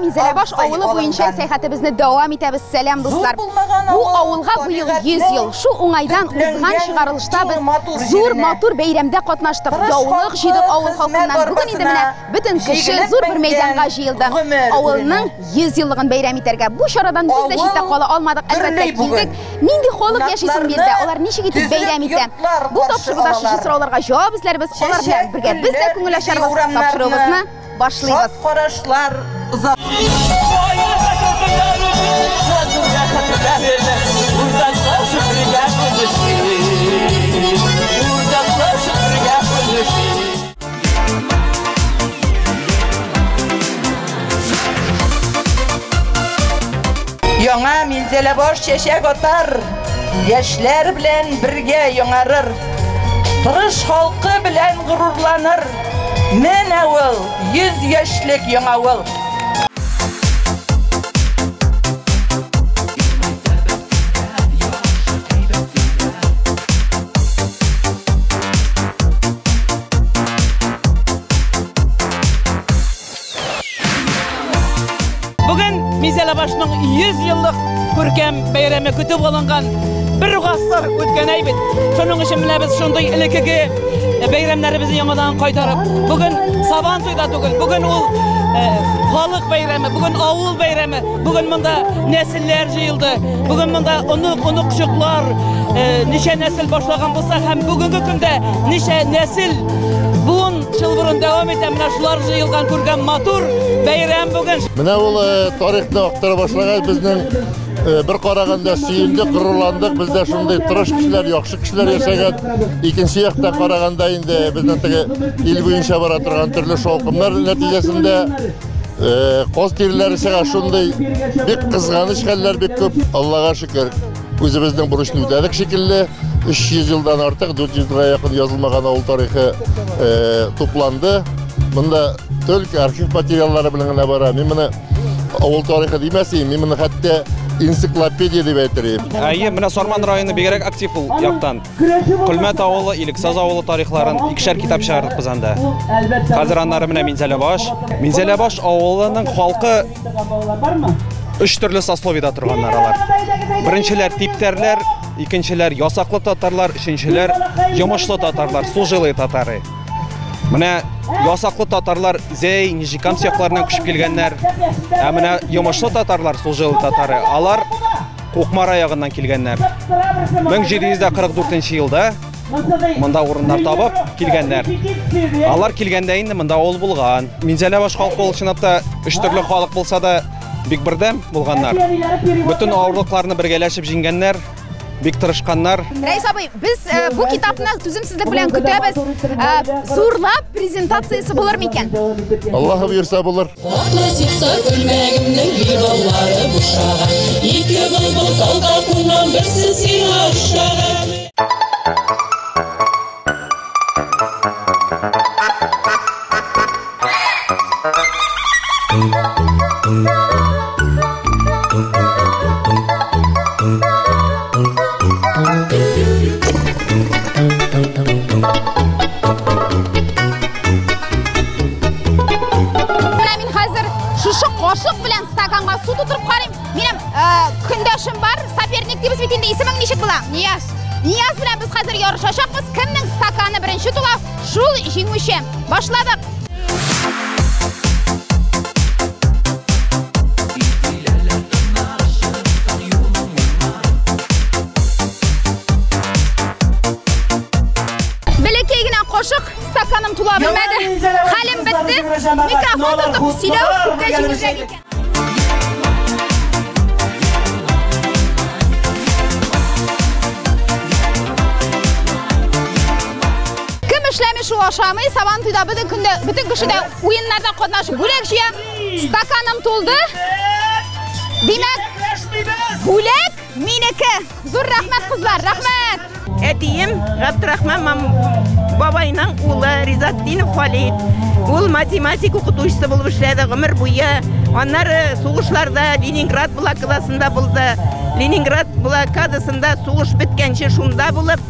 Минзәләбаш Абзый авылы буенча алынган. сәяхәтебезне дәвам итәбез. Сәлам, Зур дуслар. булмаган Бу авыл авылга быел 100 ел. Шул уңайдан узган төпләнгән чыгарылышта иң без матур зур җиренә. матур бәйрәмдә катнаштык. Тырыш Яулык халкы җыйдык авыл хезмәт халкыннан. Бүген инде менә арбасына бөтен кеше җигелеп зур бер менгән мәйданга җыелды. гомер Авылның үренә. 100 еллыгын бәйрәм итәргә. Бу чарадан без дә читтә Авыл кала алмадык. Әлбәттә, гөрли бүген. килдек. Нинди халык яши соң биредә? Кунакларны Алар ничек итеп төзек бәйрәм итә? йортлар Бу каршы тапшыруда шушы алалар. сорауларга җавап эзләрбез. Алар белән Чәчәк бергә без дә гөлләр күңел ачарбыз. урамнарны, Тапшыруыбызны башлыйбыз. Шат карашлар озак. Яңа Минзәләбаш чәчәк атар, яшьләр белән бергә яңарыр. Тырыш халкы белән горурланыр. Менә ул 100 яшьлек яңа авыл. Бүген Минзәләбашның 100 еллык күркәм бәйрәме көтеп алынган бер гасыр үткән әйбит. Шуның өчен менә без шундый элеккеге бәйрәмнәребезне яңадан кайтарып, бүген Сабан туйда түгел, бүген ул халык бәйрәме, бүген авыл бәйрәме, бүген монда нәселләр җыелды, бүген монда онык, оныкчыклар, ничә нәсел башлаган булса һәм бүгенге көндә ничә нәсел буын чылбырын дәвам итә, менә шулар җыелган күркәм матур бәйрәм бүген. Менә ул тарихны актара башлагач, безнең бер караганда сөендек, горурландык. Бездә шундый тырыш кешеләр, яхшы кешеләр яшәгән. Икенче яктан караганда инде безнең теге ил буенча бара торган төрле шаукымнар нәтиҗәсендә каз тиреләре чыга, шундый бик кызганыч хәлләр бик күп. Аллага шөкер, үзебезнең бурычны үтәдек шикелле. 300 елдан артык, 400 елга якын язылмаган авыл тарихы тупланды. Монда только архив материаллары белән генә бара. Мин моны авыл тарихы димәс идем, мин моны хәтта энциклопедия дип әйтер идем. Әйе, менә Сарман районы бигрәк актив ул яктан. Көлмәт авылы, Илексаз авылы тарихларын икешәр китап чыгардык без анда. Хәзер аннары менә Минзәләбаш. Минзәләбаш авылының халкы өч төрле сословиедә торганнар алар. Беренчеләр типтәрләр, икенчеләр ясаклы татарлар, өченчеләр йомышлы татарлар, служилые татары. Менә ясаклы татарлар Зәй, Нижнекамск якларыннан күчеп килгәннәр. Ә менә йомышлы татарлар, служилые татары, алар Кукмара ягыннан килгәннәр. 1744 елда монда урыннар табып килгәннәр. Алар килгәндә инде монда авыл булган. Минзәләбаш халкы ул чынлап та өч төрле халык булса да бик бердәм булганнар. Бөтен авырлыкларны бергәләшеп җиңгәннәр, бик тырышканнар. Рәис абый, без бу китапны түземсезлек белән көтәбез. Зурлап презентациясе булыр микән? Аллаһы боерса булыр. Атлы ситса күлмәгемнең билбаулары бушаган. Ике былбыл талга кунган, берсе сиңа охшаган. Менә мин хәзер шушы кашык белән стаканга су тутырып карыйм. Минем көндәшем бар, соперник дибез бит инде. Исемең ничек була? Нияз. Нияз белән без хәзер ярышачакбыз. Кемнең стаканы беренче тула, шул җиңүче. Башладык. Бәләкәй генә кашык, стаканым тула белмәде. Хәлем бетте. Микрофон тотып сөйләү күпкә җиңелрәк икән. Кем эшләми, шул ашамый. Сабан туйда бөтен көндә, бөтен кеше дә уеннарда катнашып бүләк җыя. Стаканым тулды. Димәк, бүләк минеке. Зур рәхмәт, кызлар, рәхмәт. Әтием Габдрахман бабайның улы Ризатдинов Халид. Ул математик укытучысы булып эшләде гомер буе. Аннары сугышларда Ленинград блокадасында булды. Ленинград блокадасында сугыш беткәнче шунда булып,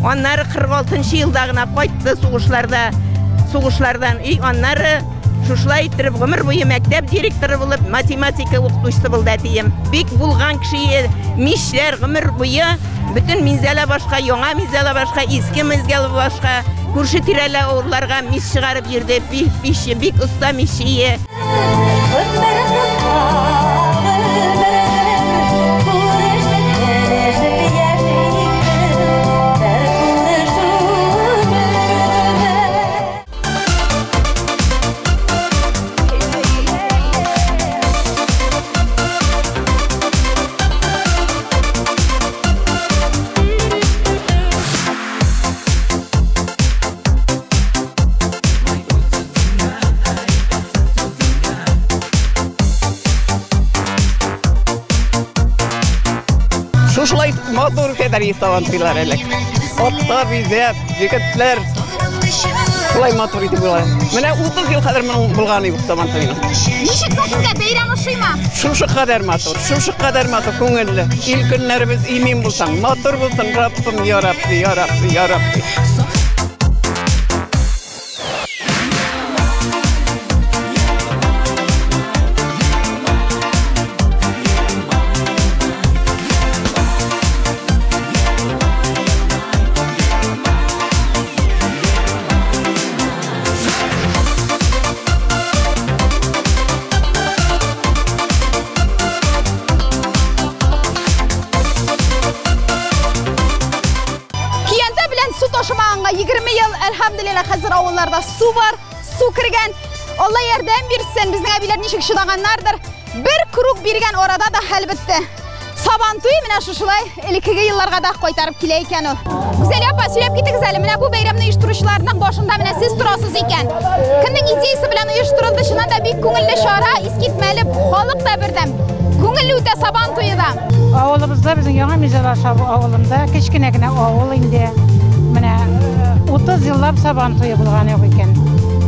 аннары кырык алтынчы елда гына кайтты сугышлардан. И аннары Шушылай иттереп гомер буе мәктәп директоры булып, математика укытучысы булды әтием. Бик булган кеше, мишләр гомер буе бөтен Минзәләбашка, яңа Минзәләбашка, иске Минзәләбашка, күрше тирәле авылларга мич чыгарып йөрде. Пиче, бик оста мичие. Шушылай матур кадәр Сабантуйлар элек. Атлар бизәп, егетләр шулай матур итеп була. Менә 30 ел кадәр моның булганы юк Сабантуйның. Ничек соң сезгә бәйрәм ошыймы? Шушы кадәр матур, шушы кадәр матур, күңелле. Ил көннәребез имин булсын, матур булсын, Раббым, я Рабби, я Рабби, я Рабби. Әлхәмдүлилләһ, хәзер авылларда су бар, су кергән. Алла ярдәм бирсен, безнең әбиләр ничек чыдаганнардыр. Бер круг биргән арада да хәл бетте. Сабантуй менә шушылай элеккеге елларга да кайтарып килә икән ул. Гүзәл апа, сөйләп китегез әле, менә бу бәйрәмне оештыручыларның башында менә сез торасыз икән. Кемнең идеясы белән оештырылды? Чыннан да бик күңелле чара, искитмәле, халык та бердәм. Күңелле үтә Сабантуе да. Авылыбызда безнең Яңа Минзәләбаш авылында кечкенә генә авыл инде. Менә 30 еллап Сабан туе булган юк икән.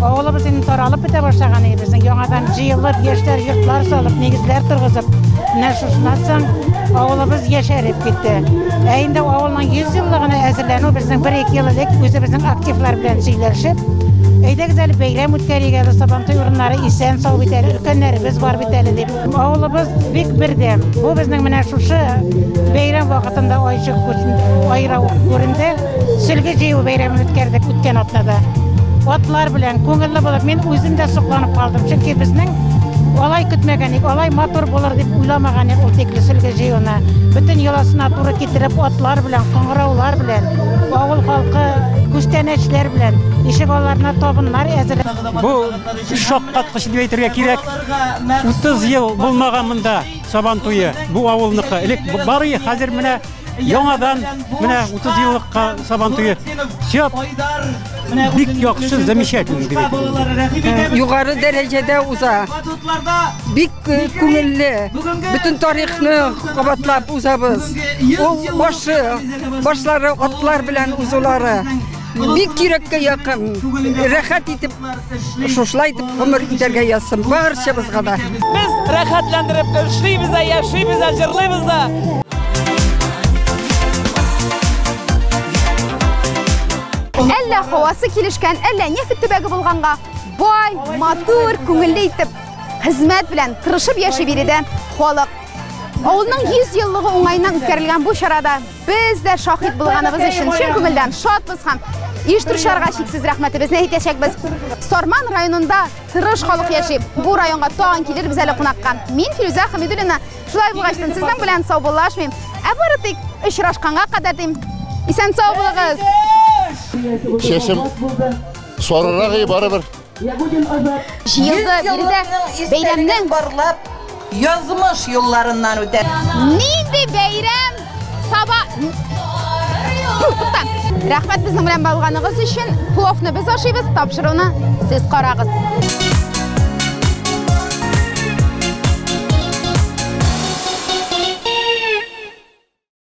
Авылыбыз инде таралып бетә башлаган иде. Безнең яңадан җыелып, яшьләр йортлар салып, нигезләр торгызып, менә шушыннан соң авылыбыз яшәреп китте. Ә инде авылның 100 еллыгына әзерләнү безнең 1-2 ел элек үзебезнең активлар белән сөйләшеп, әйдәгез әле бәйрәм үткәрик әле, Сабантуй урыннары исән сау бит әле, өлкәннәребез бар бит әле дип. Авылыбыз бик бердәм. Бу безнең менә шушы бәйрәм вакытында айра күренде. Сөлге җыю бәйрәмен үткәрдек үткән атнада. Атлар белән күңелле булып, мин үзем дә сокланып калдым. Чөнки безнең алай көтмәгән идек, алай матур булыр дип уйламаган идек ул тикле сөлге җыюны. Бөтен йоласына туры китереп, атлар белән, кыңгыраулар белән, авыл халкы күчтәнәчләр белән ишек алларына табыннар әзерләп. Бу шаккаткыч дип әйтергә кирәк. 30 ел булмаган монда Сабан туе, бу авылныкы. Элек бар иде, хәзер менә яңадан менә 30 еллыкка Сабан туе. Все бик яхшы, замечательно дип әйтергә. Югары дәрәҗәдә уза. Бик күңелле. Бөтен тарихны кабатлап узабыз. Ул башы, башлары атлар белән узулары. Бик йөрәккә якын, рәхәт итеп, шушылай итеп гомер итәргә язсын барчабызга да. Без рәхәтләндереп эшлибез дә, яшибез дә, җырлыйбыз да. Әллә һавасы килешкән, әллә нефть төбәге булганга бай, матур, күңелле итеп хезмәт белән тырышып яши биредә халык. Авылның 100 еллыгы уңаеннан үткәрелгән бу чарада без дә шаһит булганыбыз өчен чын күңелдән шатбыз һәм оештыручыларга чиксез рәхмәтебезне әйтәчәкбез. Сарман районында тырыш халык яши. Бу районга тагын килербез әле кунакка. Мин Фирүзә Хәмидуллина. Шулай булгач, сезнең белән саубуллашмыйм. Ә бары тик очрашканга кадәр дим. Исән сау булыгыз. Чәчем сарырак барыбер. Җыелды биредә бәйрәмнең барлап язмыш юлларыннан үтә. Нинди бәйрәм? Саба. Рәхмәт безнең белән булганыгыз өчен. Пловны без ашыйбыз, тапшыруны сез карагыз.